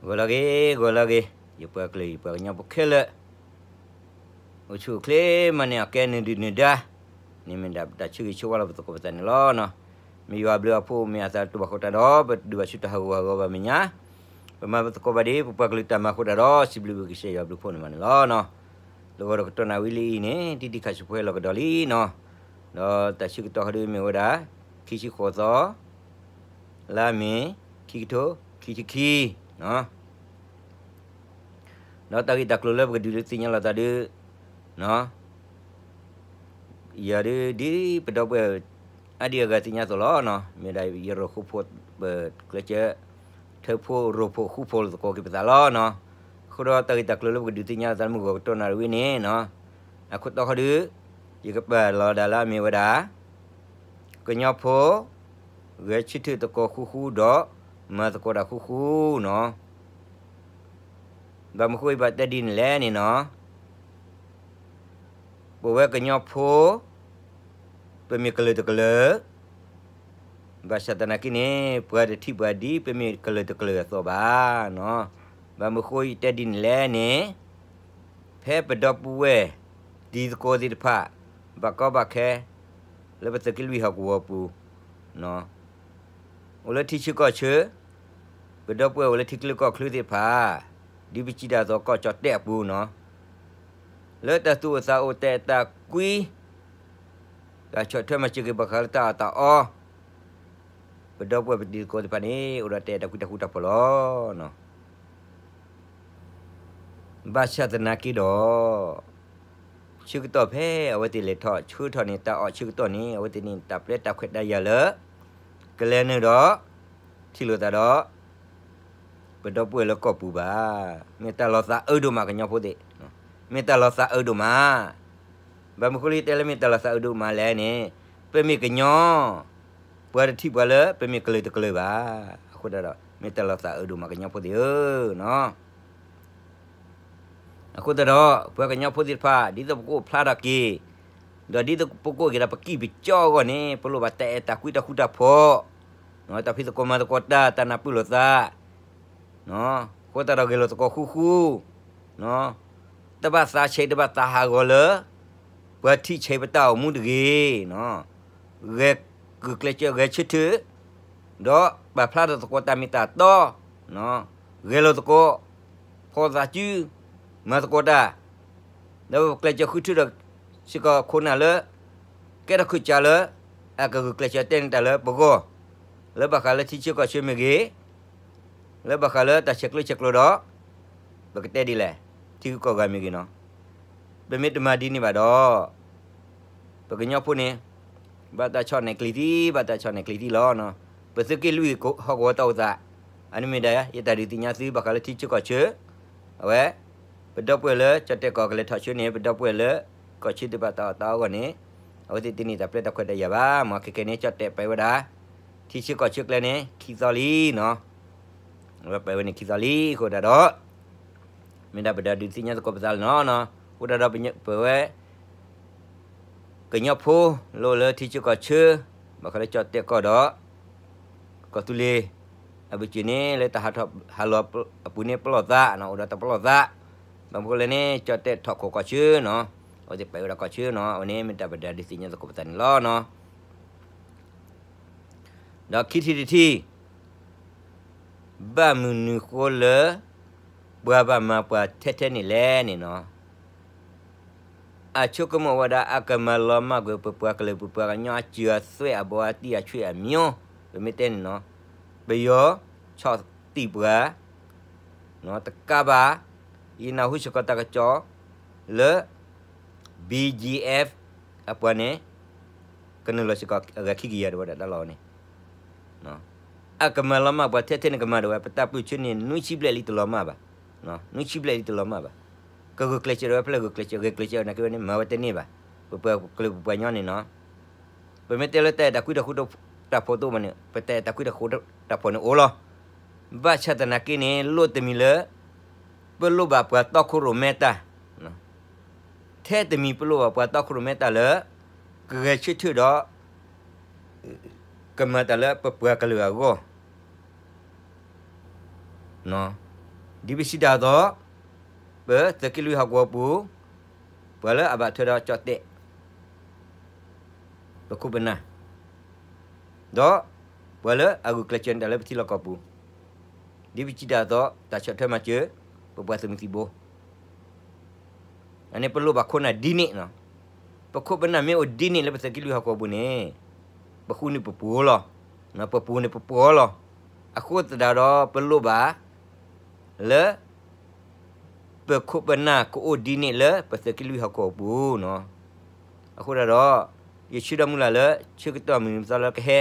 ဂီၤလၢအဂ့ၤ, ဂီၤလၢအဂ့ၤ, ယပှၤကလုာ် ယပှၤကညီဖိခဲလၢာ် အိၣ်ဆူၣ်အိၣ်ချ့မးန့ၣ် အကဲနုာ်ဒုၣ်နုာ်ဒါ န့ၣ်မ့ၢ်ဒၣ်ပတၢ်ဆၢဂ့ၤဆၢဝါလၢပသကိးပသးန့ၣ်လီၤ. မ့ၢ်ယွၤအဘျုးအဖှိၣ် မ့ၢ်အသးတတူၢ်ဘၣ်ဃိတၢ်ဒီး ပဒုးဘၣ်ဆူတၢ်ဟးဂူာ်ဟးဂီၤဘၣ်မဲာ်ညါ, ပမၤပသကိးဘၣ်ဒ်ပပှၤကလုာ်တၢ်မၤအဃိတၢ်ဒီး စံးဘျုးဘၣ်ကစၢ်ယွၤအဘျုးအဖှိၣ်န့ၣ်မးန့ၣ်လီၤ. လၢဂီၤဒီးကတီၢ်နၣ်ရံၣ်ဝံၤလံအံၤန့ၣ် တံၤတံၤခးဆူၣ်ဖဲလီၤကဒီးလံနီၤ, ဒီးတၢ်ဆၢကတီၢ်ဟီဒုမ့ၢ်ဝဲဒၣ် ခံဆံဃိးသီ လါမ့ၤ ခံကထိခံဆံခံ ဒီးတၢ်ဂ့ၢ်တၢ်ကျိၤလၢပကဒုးသ့ၣ်ညါလိာ်သးဒီး ယၤဒ် ဒ်ပဒီပုၢ်ဝဲၢ်အါဒံအါဂၤသ့ၣ်ညါအသိးလီၤ. မ့ၢ်ဒၣ်ယရိၣ်ဃိဖိ ပကျဲးစၢး ထၢဖှိၣ်ရိၣ်ဖှိၣ်ဃူဖိးလိာ်သကိးက့ၤပသးလီၤ. အဃိဒီးတၢ်ဂ့ၢ်တၢ်ကျိၤလၢပကဒုးသ့ၣ်ညါလိာ်သးလၢမုၢ်ဂီၤကတီၢ်နၣ်ရံၣ်ဝံၤန့ၣ် အခိၣ်တီဟီဒု ယကပာ်လီၤဒၣ်လၢအမ့ၢ်ဝဲဒၣ် ကညီဖိ ဂဲၤဆၢထၢၣ်သကိးဃူဃူဒီး မၤသကိးတၢ်ဃူဃူနီၤ. ဘၣ်မနုၤဃိယဘၣ်တဲဒ်န့ၣ်လဲၣ်န့ၣ်နီၤ, ပဝဲကညီဖိ ပမ့ၢ်ကလုာ်တကလုာ်, ဘၣ်ဆၣ်သနာ်က့န့ၣ် ပှၤတထံၣ်ပှၤဒ်ပမ့ၢ်ကလုာ်တကလုာ်အသိးဘၣ်နီၤ. ဘၣ်မနုၤဃိယတဲဒ်န့ၣ်လဲၣ်န့ၣ်, ဖဲပဒီပုၢ်ဝဲၢ် တံၤသကိးသ့ၣ်တဖၣ် ဘၣ်ကီဘၣ်ခဲ လၢပသုးက့လွံၢ်ဟီၣ်ကဝီၤပူၤ အိၣ်လၢထံဆၢကီၢ်ဆၢ, ပဒီပုၢ်ဝဲၢ်အိၣ်လၢထံချၢကီၢ်ချၢသ့ၣ်တဖၣ် ဒ်ပစံးတၢ်အသိး ကီၢ်ကၠီၣ်တဲၣ်အပူၤနီၤ, လၢတၢ်သူၣ်အိၣ်သးအိၣ် တၢ်အဲၣ်တၢ်ကွံ တၢ်ဆီၣ်ထွဲမၤစၢၤက့ၤဘၣ်ဃးလၢတၢ်အီၣ်တၢ်အီ, ပဒီပုၢ်ဝဲၢ်ပတံၤသကိးသ့ၣ်တဖၣ်န့ၣ် အိၣ်ဒီးတၢ်အဲၣ်တၢ်ကွံတၢ်ဃူတၢ်ဖိးလီၤ. ဘၣ်ဆၣ်သနာ်က့ဒီး ဆၢကတီၢ်ဖဲအဝဲသ့ၣ်လဲၤထီၣ်ဆှၢထီၣ်န့ၣ် တၢ်အီၣ်ဆၢကတီၢ်န့ၣ် အဝဲသ့ၣ်န့ၣ် တၢ်ပျဲတၢ်ခွဲးတၢ်ယာ်လၢ ကလဲၤနုာ်ဒီး ထံၣ်လိာ်သးဒီး ပဒီပုၢ်ဝဲၢ်လၢကီၢ်ပူၤဘၣ်. မ့ၢ်တၢ်လီၤသးအၢဒိၣ်မး ကညီဖိသ့ၣ်, မ့ၢ်တၢ်လီၤသးအၢဒိၣ်မး. ဘၣ်မနုၤဃိလၢယတဲလၢမ့ၢ်တၢ်လီၤသးအၢဒိၣ်မးလဲၣ်န့ၣ်, ပမ့ၢ်ကညီ ပှၤတထံၣ်ပှၤလၢပမ့ၢ်ကလုာ်တကလုာ်ဘၣ်. အဃိသတးဒီး မ့ၢ်တၢ်လီၤသးအၢဒိၣ်မး ကညီဖိသ့ၣ်ဧၢနီၤ. အဃိသတးဒီး ပှၤကညီဖိသ့ၣ်တဖၣ် ဒ်သိးပကအိၣ်ဖျါထီၣ်က့ၤ, ဒီးဒ်သိးပကအိၣ်က့ၤဒီးပကံၢ်ပကီအဂီၢ်န့ၣ် ပလိၣ်ဘၣ်တၢ်အဲၣ်တၢ်ကွံတၢ်ဃူတၢ်ဖိး, တၢ်ဖံးသကိးမၤသကိးတၢ် တၢ်နၢ်ပၢၢ်လိာ်သး, အဃိသတးဒီးဂဲၤလိာ်သကိးဃူဃူ, တဘၣ်သးဆံး တဘၣ်သးဟးဂီၤလၢ ပှၤထံၣ်ဆံးပတၢ်အိၣ်မူတဂ့ၤ, ဂဲၤဂုာ်ကျဲးစၢးဂဲၤဆၢထၢၣ်, ဒီးပာ်ဖျါထီၣ်သကိးတၢ်မ့ၢ်တၢ်တီ, ဂဲၤလိာ်သကိး, ဖီသးစု, မၤသကိးတၢ်, ဒီးပကျဲးစၢးဃုထၢဒီး စ့ၢ်ကီးခိၣ်နၢ်လၢ ကဲထီၣ်ခိၣ်စးလၢ အကဂုာ်ကျဲးစၢးတဲန့ၢ်တၢ်လၢပဂီၢ်, လၢဘၣ်ဃးလၢထံဆၢကီၢ်ဆၢမ့ၢ်ဂ့ၤ, လၢဘၣ်ဃးလၢတၢ်ဆဲးကျၢဆဲးကျိးဒီး ပကတဲဒ်လဲၣ်, ထံဂုၤကီၢ်ဂၤမ့ၢ်ဂ့ၤနီၤ, ပမ့ၢ်တမၤဒ်န့ၣ်ဘၣ်ဒီး ပကညီဖိန့ၣ် ဘၣ်တၢ်ဆီၣ်နဲၣ်ကျံၤသံ, ဘၣ်တၢ်ဆီၣ်နဲၣ်ကျံၤသံလီၤ. ပသုးက့လွံၢ်ဟီၣ်ကဝီၤတၢ်အိၣ်သး, အန့ၣ်မ့ၢ်ဒၣ် ယတၢ်ဒုးသ့ၣ်ညါသုဘၣ်ဃးလၢထံဆၢကီၢ်ဆၢ, အဝဲ ပဒီပုၢ်ဝဲၢ်လၢကၠီၣ်တဲၣ်ကီၢ်ကလဲၤထီၣ်ဆှၢန့ၣ် ပဒီပုၢ်ဝဲၢ်လၢ ကီၢ်ဆၢသ့ၣ်တဖၣ်တၢ်အီၣ်တၢ်အီအဂီၢ်န့ၣ် အဝဲသ့ၣ်တန့ၢ်တၢ်ပျဲတၢ်ခွဲးတၢ်ယာ်ဘၣ်. မ်ခဲကနံၣ် ကၠီၣ်တဲၣ်ပာ်ဝဲဒၣ် ထံဆၢကီၢ်ဆၢကျဲန့ၣ် ခံသီလံနီၤ, အဝဲပာ်ဝဲန့ၣ်ခံသီလံအဃိသတးဒီး မ့ၢ်ဒၣ်ပတၢ်ဒုးသ့ၣ်ညါသကိးပသးလီၤနီၤ. အဃိသတးဒီးပဝဲ ကညီဖိလၢအိၣ်လၢထံဆၢကီၢ်ဆၢ, ဘၣ်ဃးလၢကၠီၣ်တဲၣ်ကီၢ်ဒီး ကီၢ်သူလ့ၤ အဘုၣ်စၢၤန့ၣ် လၢတၢ်ဟးထီၣ်ဟးလီၤအပူၤန့ၣ်ပလီၢ်သး, အိၣ်ဒီးတၢ်ပလီၢ်သး, ဘၣ်မနုၤဃိလဲၣ်န့ၣ် ကၠီၣ်တဲၣ်ထီၣ်ခိၣ်ကီၢ်ဆၢနီၤ, အဝဲသ့ၣ်ပာ်ဝဲဒၣ်ကီၢ်ဆၢနီၤ, အဝဲန့ၣ်မ့ၢ်တၢ်ပတၢ်ဒုးသ့ၣ်ညါသကိးပသးန့ၣ်လီၤနီၤ. ဒီးခံထံၣ်တထံၣ် ဘၣ်မနုၤဃိလၢ ပှၤဘၣ်မၤပှၤထဲထဲန့ၣ်လဲၣ်န့ၣ်နီၤ, အဆိကမိၣ်ဝဲဒၣ် အကမၤလီၤမၢ်ကွံာ်ပပှၤကလုာ် ပပှၤကညီအစၢၤအသွဲၣ် အဘီအတံၢ်အဆွေအမျိုး, ပမ့ၢ်တဲန့ၣ်နီၤ, ပယီၤဆီၣ်တံၢ်ပှၤ တကးဘၣ် ယနၢ်ဟူစ့ၢ်ကီးတၢ်ကစီၣ်လၢ BGF အပှၤန့ၣ် ကနုာ်လီၤစ့ၢ်ကီးအဂၤခံကယၤဒၣ်ဝဲဒၣ်တၢ်လီၢ်န့ၣ် အကမၤလီၤမၢ်ပှၤထဲထဲန့ၣ်ကမၤဒၣ်ဝဲ ပတၢ်ပၢၢ်ဆၢန့ၣ် နွံဆံဘျဲၣ်လံတလီၤမၢ်ဘၣ်, နွံဆံဘျဲၣ်လံတလီၤမၢ်ဘၣ်, ကဂုာ်ကျဲးစၢးဒၣ်ဝဲဖဲလဲၣ်ဂုာ်ကျဲးစၢး ဂဲၤကျဲးစၢးနာ်က့ဝဲန့ၣ် မၤဝဲတန့ၢ်ဘၣ်, ပပှၤကလုာ်ပပှၤကညီန့ၣ်နီၤ, ပမ့ၢ်တဲလၢတၢ်အဲၣ်တၢ်ကွံတၢ်ဃူတၢ်ဖိးတအိၣ်ဘၣ်န့ၣ် ပတၢ်အဲၣ်တၢ်ကွံတၢ်ဃူတၢ်ဖိးန့ၣ်အိၣ်လီၤ, ဘၣ်ဆၣ်သနာ်က့န့ၣ် လိၣ်တမံၤလၢ ပလိၣ်ဘၣ်ပှၤတီခိၣ်ရိၣ်မဲတၢ် ထဲတမံၤပလိၣ်ဘၣ်ပှၤတီခိၣ်ရိၣ်မဲတၢ်လၢ ကဂဲၤဆၢထၢၣ်ဒီး ကမၤတၢ်လၢပပှၤကလုာ်အဂီၢ်, နီၤ, ဒ်ပစံးတၢ်အသိး, ပသုးက့လွံၢ်ဟီၣ်ကဝီၤပူၤ, ပှၤလၢအဘၣ်ထွဲဒီးကၠီၣ်တဲၣ် ပခိၣ်ပနၢ်, ဒီးပှၤလၢအဂုာ်ကျဲးစၢးန့ၢ်တၢ်လၢပထံလီၢ်ကီၢ်ပူၤ, ဒ်ပစံးတၢ်အသိး တၢ်ဆီၣ်ထွဲမၤစၢၤ ပပှၤသုးမုၢ်သံၣ်ဘိ အန့ၣ်ပလိၣ်ဘၣ်ခိၣ်နၢ်ဒ်န့ၣ်, ပခိၣ်ပနၢ်မ့ၢ်အိၣ်ဒ်န့ၣ်လၢပသုးက့လွံၢ်ဟီၣ်ကဝီၤပူၤန့ၣ်, ပဃုန့ၢ်ပပူၤလီၤ, ပပူၤန့ၢ်ပပူၤလီၤ. အဃိသတးဒီးပလိၣ်ဘၣ် လၢ ပခိၣ်ပနၢ်ကအိၣ်ဒ်န့ၣ်လၢပသုးက့လွံၢ်ဟီၣ်ကဝီၤပူၤန့ၣ်, အဃိသတးဒီး ယဆၢဒီးမုၢ်လၢ်လၢ ဆၢကတီၢ်မုၢ်နံၤမုၢ်သီလၢကဟဲ,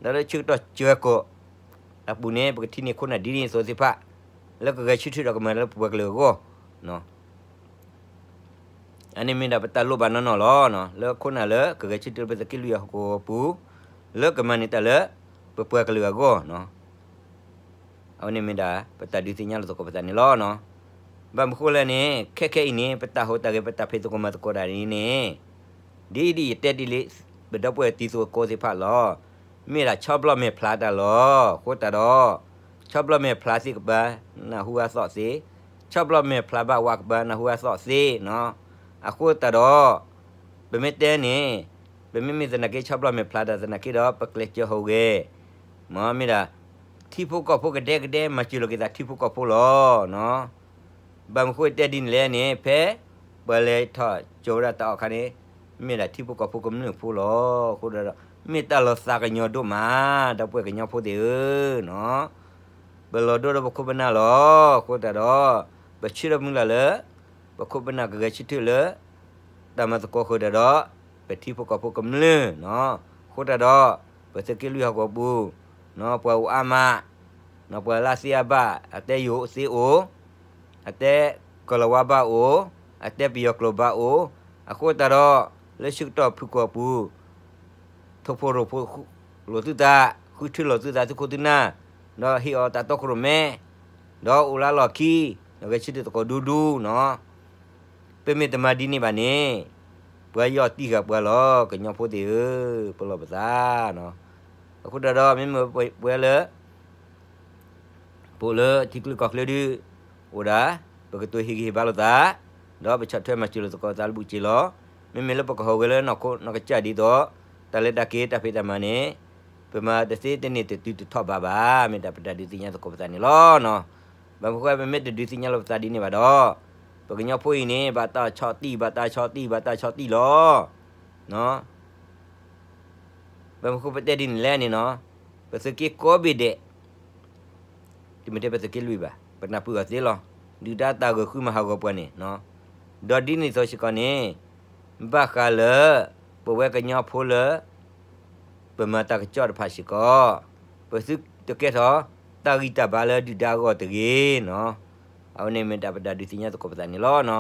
ဒီးလၢဆၢကတီၢ်စှၤကီၢ်အပူၤန့ၣ် ပကထံၣ်န့ၢ်ခိၣ်နၢ်ဒ်န့ၣ်အသိးသ့ၣ်တဖၣ်, လၢကဂဲၤဆၢထၢၣ်ဒီးကမၤလၢပပှၤကလုာ်အဂီၢ် အန့ၣ်မ့ၢ်ဒၣ်ပတၢ်လိၣ်ဘၣ်နီၢ်နီၢ်လီၤ. လၢခိၣ်နၢ်လၢကဂဲၤဆၢထၢၣ်လၢပသုးက့လွံၢ်ဟီၣ်ကဝီၤပူၤ, လၢကမၤန့ၢ်တၢ်လၢပပှၤကလုာ်အဂီၢ်, အဝဲန့ၣ်မ့ၢ်ဒၣ်ပတၢ်ဒုးသ့ၣ်ညါလိာ်သကိးပသးန့ၣ်လီၤ. ဘၣ်မနုၤဃိလဲၣ်န့ၣ် ခဲခဲအံၤန့ၣ် ပတၢ်ဟူးတၢ်ဂဲၤ ပတၢ်ဖံးသကိးမၤသကိးတၢ်န့ၣ်န့ၣ်, ဒ်ဒ်ယတဲတ့ၢ်လံ ပဒီပုၢ်ဝဲၢ်တံၤသကိးသ့ၣ်တဖၣ်လီၤ. မ့ၢ်ဒၣ်ဆီဘျီၣ်မဲာ်ဖျါတၢ်လီၤ. အဃိသတးဒီး ဆီဘျီၣ်မဲာ်ဖျါသ့ၣ်ကပၤ နၢ်ဟူအသီၣ်သ့, ဆီဘျီၣ်မဲာ်ဖျါဘၣ်ဝးကပၤ နၢ်ဟူအသီၣ်သ့, အဃိသတးဒီး ပမ့ၢ်တဲန့ၣ် ပမ့မ့ၢ်သနာ်က့ဆီဘျီၣ်မဲာ်ဖျါတၢ်သနာ်က့ဒီး ပကျဲးစၢးဟူးဂဲၤ, မ့ၢ်မ့ၢ်ဒၣ် ထံဖိကီၢ်ဖိကဒဲကဒဲ မၤစၢၤလိာ်က့ၤသးထံဖိကီၢ်ဖိလီၤ. ဘၣ်မနုၤဃိတဲဒ်န့ၣ်လဲၣ်န့ၣ် ဖဲပှၤလဲၤထီၣ်ကၠိဝဲဒၣ်တၢ်အီၣ်ခါန့ၣ် မ့ၢ်ဒၣ်ထံဖိကီၢ်ဖိကမျၢၢ်ဖိလီၤ. အဃိဒီး မ့ၢ်တၢ်လီၤသးကညီၤဒိၣ်မး ဒီပုၢ်ဝဲၢ်ကညီဖိသ့ၣ်ဧၢ, ပလီၤဒိဒီးပခိၣ်ပနၢ်လီၤ. အဃိသတးဒီး ပဆၢဒီးမုၢ်လၢ်လၢ ပခိၣ်ပနၢ်ကဂဲၤဆၢထၢၣ်လၢ တၢ်မၤသကိးဃုာ်တၢ်ဒီး ပထံဖိကီၢ်ဖိကမျၢၢ်, အဃိသတးဒီး ပသုးက့လွံၢ်ဟီၣ်ကဝီၤပူၤ ပှၤအိၣ်အါမး, ပှၤလၢသ့အါဘၣ် အတဲယိၤသ့အိၣ်, အတဲကီၤလၤဝါဘၣ်အိၣ်, အတဲပယီၤကျိာ်ဘၣ်အိၣ်, အဃိသတးဒီး လၢဆၢကတီၢ်ဖုၣ်ကိာ်ပူၤ ထိၣ်ဖိရိၣ်ဖိလိာ်သုသး, ဃုထၢလိာ်သုသးသုခိၣ်သုနၢ်, ဒီးဟ့ၣ်အီၤတၢ်တီခိၣ်ရိၣ်မဲ, ဒီးအိၣ်လၢလီၢ်ခံ, ဒီးဂဲၤဆၢထၢၣ်သကိးဒူဒူန့ၣ်, ပမ့ၢ်တမၤဒ်န့ၣ်ဘၣ်န့ၣ်, ပှၤယီၢ်တံၢ်ဃာ်ပှၤလီၤ. ကညီဖိသ့ၣ်ဧၢ, ပလီၢ်ပသး, အဃိသတးဒီး မ့မ့ၢ်ပဝဲလၢ ပအိၣ်လၢထံချၢကီၢ်ချၢဒုး အိၣ်ဒၣ် ပကတိၤဟ့ၣ်ဂံၢ်ဟ့ၣ်ဘါလိာ်သး, ဒီးပဆီၣ်ထွဲမၤစၢၤလိာ်သကိးသးလၢဘူၣ်စ့လီၤ. မ့မ့ၢ်လၢပကဟူးဂဲၤလၢနီၢ်ခိနီၢ်ကစၢ်ဒ်သိး တၢ်လဲၤတၢ်က့ၤတၢ်ဖံးတၢ်မၤန့ၣ် ပမၤတသ့တန့ၢ်တတုၤတထီၣ်ဘးဘၣ်, မ့ၢ်တၢ်ပတၢ်ဒုးသ့ၣ်ညါသကိးပသးန့ၣ်လီၤ. ဘၣ်မနုၤဃိပမ့ၢ်တဒုးသ့ၣ်ညါလိာ်ပသးဒ်န့ၣ်ဘၣ်ဒီး ပကညီဖိအံၤန့ၣ် ဘၣ်တၢ်ဆီၣ်တံၢ် ဘၣ်တၢ်ဆီၣ်တံၢ် ဘၣ်တၢ်ဆီၣ်တံၢ်လီၤ. ဘၣ်မနုၤဃိပတဲဒ်န့ၣ်လဲၣ်န့ၣ်, ပသုးက့ကိးဘ့ၣ်ဒဲး တမ့ၢ်ထဲပသုးက့လွံၢ်ဘၣ်, ပနၢ်ပၢၢ်အီၤသ့လီၤ. ဒုၣ်ဒါတၢ်ဂၢၢ်ဃုမၤဟးဂီၤပှၤန့ၣ်, ဒီးဒ်န့ၣ်အသိးစ့ၢ်ကီးန့ၣ်, ဘၣ်ဃးလၢ ပဝဲကညီဖိလၢ ပမၤတၢ်ကစီၣ်တဖၣ်စ့ၢ်ကီး, ပသုတကဲထီၣ် တၢ်ဂံၢ်တၢ်ဘါလၢဒုၣ်ဒါအဂီၢ်တဂ့ၤန့ၣ်, အဝဲန့ၣ်မ့ၢ်တၢ်ပတၢ်ဒုးသ့ၣ်ညါသကိးပသးန့ၣ်လီၤ.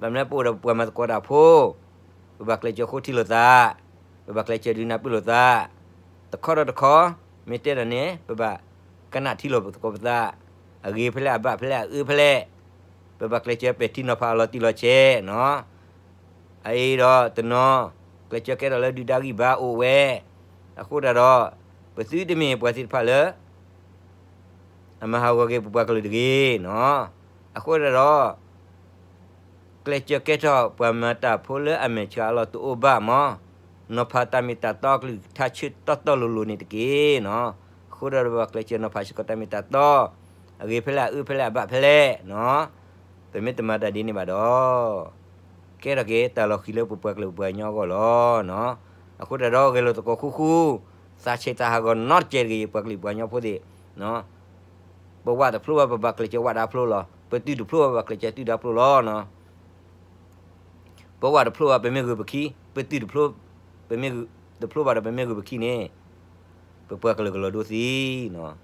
ဘၣ်မနုၤပအိၣ်ဒီးပပှၤမၤသကိးတၢ်ဖိ, ပဘၣ်ကျဲးစၢးဃိထံလိာ်သး, ပဘၣ်ကျဲးစၢးဒုးနၢ်ပၢၢ်လိာ်သး, တခီဒီးတခီ, မ့ၢ်တဲဒၣ်န့ၣ် ပဘၣ်ကနၣ်ထံလိာ်သကိးပသး, အဂ့ၤဖဲလဲၣ်အဘၣ်ဖဲလဲၣ်အအၢဖဲလဲၣ်, ပဘၣ်ကျဲးစၢးပဲာ်ထံနီၤဖးအလီၤတံၢ်လီၤဆဲးန့ၣ်, အအံၤဒီးတနီၤ ကျဲးစၢးကဲထီၣ်လၢဒုၣ်ဒါဂံၢ်ဘါအိၣ်ဝဲ, အဃိသတးဒီး ပသုတမ့ၢ်ပှၤသ့ၣ်တဖၣ်လၢ အမၤဟးဂီၤက့ၤပပှၤကလုာ်တဂ့ၤန့ၣ်, အဃိသတးဒီး ကျဲးစၢးကဲထီၣ်ပှၤမၤတၢ်ဖိလၢအမဲာ်ဆှးအလီၢ်တအိၣ်ဘၣ်မး, နီၤဖးတၢ်မ့ၢ်တၢ်တီကလုၢ်ကထါဆၢတီတီလိၤလိၤန့ၣ်တက့ၢ်န့ၣ်, အဃိသတးဒီးပဘၣ်ကျဲးစၢးနီၤဖးစ့ၢ်ကီးတၢ်မ့ၢ်တၢ်တီ, အဂ့ၤဖဲလဲၣ်အအၢဖဲလဲၣ်အဘၣ်ဖဲလဲၣ်န့ၣ်, ပမ့ၢ်တမၤတၢ်ဒ်န့ၣ်ဘၣ်ဒီး ကဲထီၣ်က့ၤတၢ်လီၤဃံၤလၢပပှၤကလုာ်ပပှၤကညီအဂီၢ်လီၤ. အဃိသတးဒီးဂဲၤလိာ်သကိးဃူဃူ, သးဆံးသးဟးဂီၤနီတစဲးတဂ့ၤ ပပှၤကလုာ်ပပှၤကညီဖိသ့ၣ်, ပဝးတဖျိဘၣ် ပဘၣ်ကျဲးစၢးဝးဒၣ်ဖျိလီၤ, ပတုာ်တဖျိဘၣ် ပဘၣ်ကျဲးစၢးတုာ်ဒၣ်ဖျိလီၤ. ပဝးတဖျိဘၣ် ပမ့ၢ်ဂုာ်ပခံ, ပတုာ်တဖျိ, ပမ့ၢ်တဖျိဘၣ်ဒီးပမ့ၢ်ဂုာ်ပခံန့ၣ်, ပပှၤကလုာ်ကလီၤဒိသံန့ၣ်,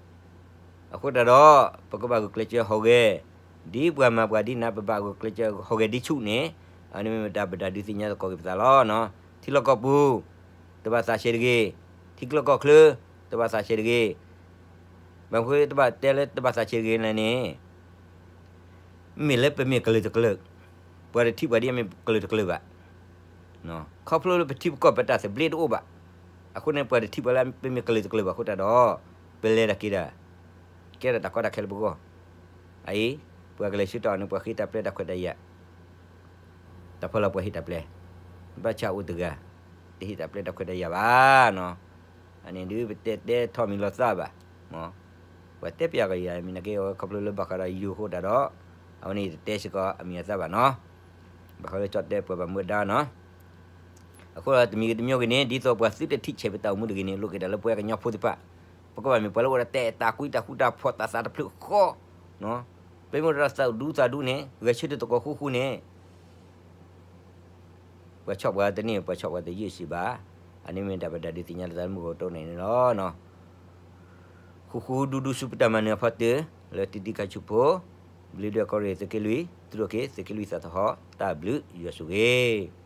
အဃိသတးဒီး ပကဘၣ်ဂုာ်ကျဲးစၢးဟူးဂဲၤ, ဒ်ပှၤမၤပှၤဒ်န့ၣ် ပဘၣ်ဂုာ်ကျဲးစၢးဟူးဂဲၤဒ်ဆူၣ်န့ၣ်, အန့ၣ်မ့ၢ်တၢ်ပတၢ်ဒုးသ့ၣ်ညါသကိးက့ၤပသးလီၤ. ထံလီၢ်ကီၢ်ပူၤ တဘၣ်သးဆံးတဂ့ၤ, ထံချၢကီၢ်ချၢ တဘၣ်သးဆံးတဂ့ၤ, ဘၣ်မနုၤတဘၣ်တဲလၢတဘၣ်သးဆံးတဂ့ၤလဲၣ်န့ၣ်, မ့ၢ်လၢပမ့ၢ်ကလုာ်တကလုာ်, ပှၤတထံၣ်ပှၤဒ်အမ့ၢ်ကလုာ်တကလုာ်ဘၣ်. ခီဖျိလၢပထံပကီၢ်ပတၢ်သဘျ့တအိၣ်ဘၣ်. အဃိန့ၣ် ပှၤတထံၣ်ပှၤလၢပမ့ၢ်ကလုာ်တကလုာ်ဘၣ်အဃိသတးဒီး, ပလဲၤတၢ်က့ၤတၢ်, ကဲထီၣ်တၢ်ကီတၢ်ခဲလၢပဂီၢ်, အအံၤ ပှၤကလဲၤဆၢထၢၣ်န့ၣ် ပှၤဟ့ၣ်တၢ်ပျဲတၢ်ခွဲးတၢ်ယာ်, တၢ်ဖီလာ်ပှၤဟ့ၣ်တၢ်ပျဲ, ဘၣ်ဆၣ်အိၣ်တဂၤ, တဟ့ၣ်တၢ်ပျဲတၢ်ခွဲးတၢ်ယာ်ဘၣ်နီၤ. အန့ၣ်ဒုးပတဲတဲထီၣ်မံၤလီၤသးဘၣ်, ပှၤတဲပျးကယၤမံၤနက့ အဝဲခီဖျိလၢဘၣ်ဃးဒီးယိၤအဃိသတးဒီး, အဝဲန့ၣ်ယတတဲစ့ၢ်ကီးအမံၤအသၣ်ဘၣ်နီၤ. ဘၣ်ဃးလၢကၠီၣ်တဲပှၤဘၣ်မူဒါနီၤ. အဃိဒီးတမံၤဂ့ၤတမံၤဂ့ၤန့ၣ် ဒ်သိးပှၤသုတထံၣ်ဆဲးပတၢ်အိၣ်မူတဂ့ၤန့ၣ် လိးက့ၤတၢ်လၢပဝဲကညီဖိသ့ၣ်တဖၣ်, ပကဘၣ်မ့ၢ်ပှၤလၢအိၣ်ဒီးတၢ်အဲၣ်တၢ်ကွံတၢ်ဃူတၢ်ဖိးတၢ်သးတဖျၢၣ်ဃီ, ပမ့ၢ်အိၣ်ဒီးတၢ်သးဒူသးဒူန့ၣ် ဂဲၤဆၢထၢၣ်သကိးဃူဃူန့ၣ် ပှၤဆီၣ်ပှၤတန့ၢ် ပှၤဆီၣ်ပှၤတယုၢ်စံးဘၣ်. အန့ၣ်မ့ၢ်တၢ်ပဒၣ်ဒုးသ့ၣ်ညါလီၤသးလၢမုၢ်ဂီၤတိၢ်န့ၣ်န့ၣ်လီၤ. ဃူဃူဒူဒူဆူပတၢ်မၤနၢၤအဖီတၢၢ် လၢတံၤတံၤခါဆူဖိ, ဘျုးဒွဲၣ်ကီၢ်ရ့ၣ်သုးက့လွံၢ် သုးရ့ၣ်က့ၤ သုးက့လွံၢ်သးသဟီၣ် တၢ်ဘျုးယွၤဆိၣ်ဂ့ၤ